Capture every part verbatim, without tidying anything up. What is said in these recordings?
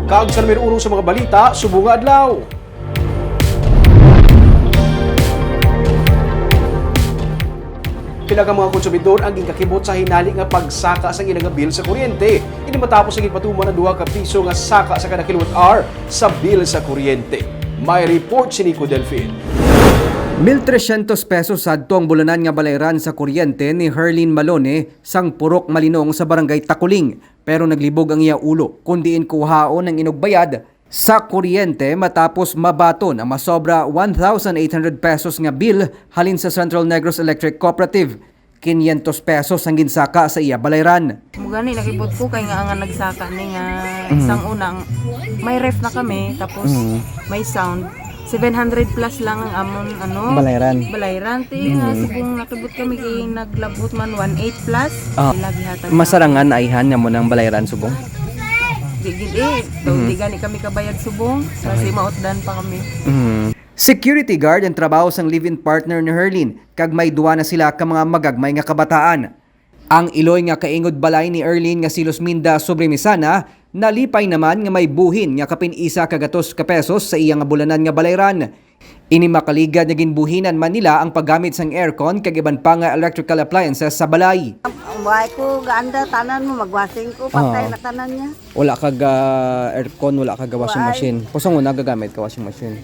Kag sa numero uno sa mga balita subong nga adlaw. Pila ka mga konsumidor ang ginkakibot sa hinali nga pagsaka sang ila nga bill sa kuryente? Ini matapos ang ginpatuman ang duha ka piso nga saka sa kada kilowatt hour sa bill sa kuryente. May report si Nico Delfin. Mil trescientos pesos sadto ang bulanan nga balayran sa kuryente ni Herlin Malone sang Purok Malinong sa Barangay Taculing, pero naglibog ang iya ulo kun diin kuhaon ang inugbayad sa kuryente matapos mabaton ang masobra one thousand eight hundred pesos nga bill halin sa Central Negros Electric Cooperative. Quinientos pesos ang ginsaka sa iya balayran. Mugani nakibot ko kay nga nga nagsaka ni nga sang unang may ref na kami, tapos may sound. Seven hundred plus lang ang amon ano. Balayran. Balayran ti nga subong nakibot kami kay naglabot man one eight plus. Ah, Sila gihatag. Masarangan na ayhan nga mo nang balayran subong. Di gid eh. Daw di gani kami kabayad subong. Kasi mautdan pa kami. Mm. Security guard ang trabaho sang live-in partner ni Herlin, kag may duwa na sila ka mga magagmay nga kabataan. Ang iloy nga kaingod balay ni Erlin nga si Luzminda Sobremisana nalipay naman nga may buhin nga kapin isa ka gatos ka pesos sa iya nga bulanan nga balayran. Ini makaligad nga ginbuhinan man nila ang paggamit sang aircon kag iban pa nga electrical appliances sa balay. Why ko gaanda tanan mo, magwasing ko, patay na tanan niya. Wala kag ah, aircon, wala kag washing Why? Machine. Kusang una gagamit ka washing machine.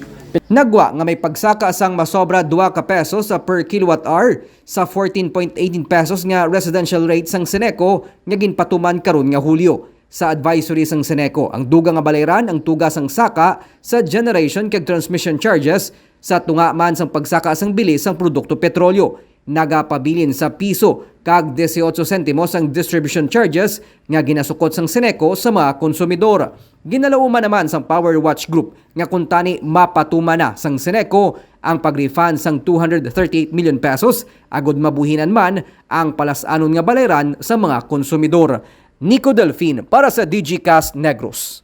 Nagwa nga may pagsaka sang masobra dua ka pesos sa per kilowatt hour sa fourteen point eighteen pesos nga residential rate sang Seneco nga ginpatuman karon nga Hulyo. Sa advisory sang Seneco, ang dugang nga balayran ang tuga sang saka sa generation kag transmission charges sa tunga man sang pagsaka sang bili sang produkto petrolyo. Nagapabilin sa piso kag dieciocho sentimos ang distribution charges nga ginasukot sang Seneco sa mga konsumidor. Ginalauman naman sang Power Watch Group nga kuntani mapatuman na sang Seneco ang pag-refund sang two hundred thirty-eight million pesos agod mabuhinan man ang palas-anon nga balayran sa mga konsumidor. Nico Delfin para sa Digicast Negros.